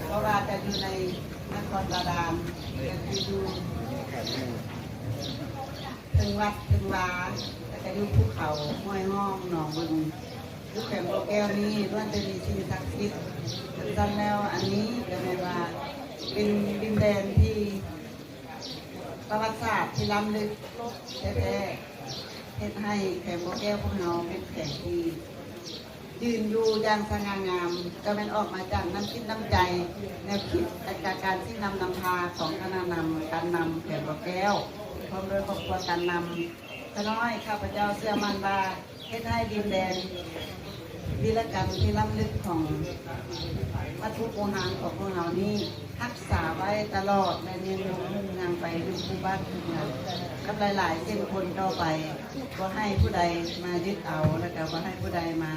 ບໍ່ວ່າຈະຢູ່ໃນນະຄອນບາດານ ຫຼືຢູ່ເທິງວັດເທິງວາ ແລະກະຢູ່ພູເຂົາ ຫ້ວຍຮ່ອງ ໜອງບຶງ ຢູ່ແຂວງບໍ່ແກ້ວນີ້ ລ້ວນແຕ່ມີສິ່ງສັກສິດ. ຊັ້ນແລ້ວ ອັນນີ້ກະແມ່ນວ່າເປັນດິນແດນທີ່ ປະຫວັດສາດທີ່ລ້ຳເລິກແທ້ໆ ເຮັດໃຫ້ແຂວງບໍ່ແກ້ວພວກເຮົາເປັນແຂວງທີ່ຢືນຢູ່ຢ່າງສະຫງ່າງາມ ກໍແມ່ນອອກມາຈາກນ້ຳຈິດນ້ຳໃຈ ແນວຄິດ ແລະກະການຊີ້ນຳນຳພາຂອງຄະນະນຳ ການນຳແຂວງບໍ່ແກ້ວ ພ້ອມດ້ວຍຄອບຄົວການນຳ. ຂ້ານ້ອຍ ຂ້າພະເຈົ້າເຊື່ອໝັ້ນວ່າ ເຮັດໃຫ້ດິນແດນວິລະກຳທີ່ລ້ຳເລິກຂອງວັດຖຸໂບຮານຂອງພວກເຮົານີ້ ຮັກສາໄວ້ຕະຫຼອດ ແລະ ຍັງຄົງຮຸ່ງເຮືອງໄປຢູ່ຄູ່ບ້ານຄູ່ເມືອງ ກັບຫຼາຍໆເຊັ່ນຄົນຕໍ່ໄປ. ບໍ່ໃຫ້ຜູ້ໃດມາຍຶດເອົາ ແລະກະບໍ່ໃຫ້ຜູ້ໃດມາ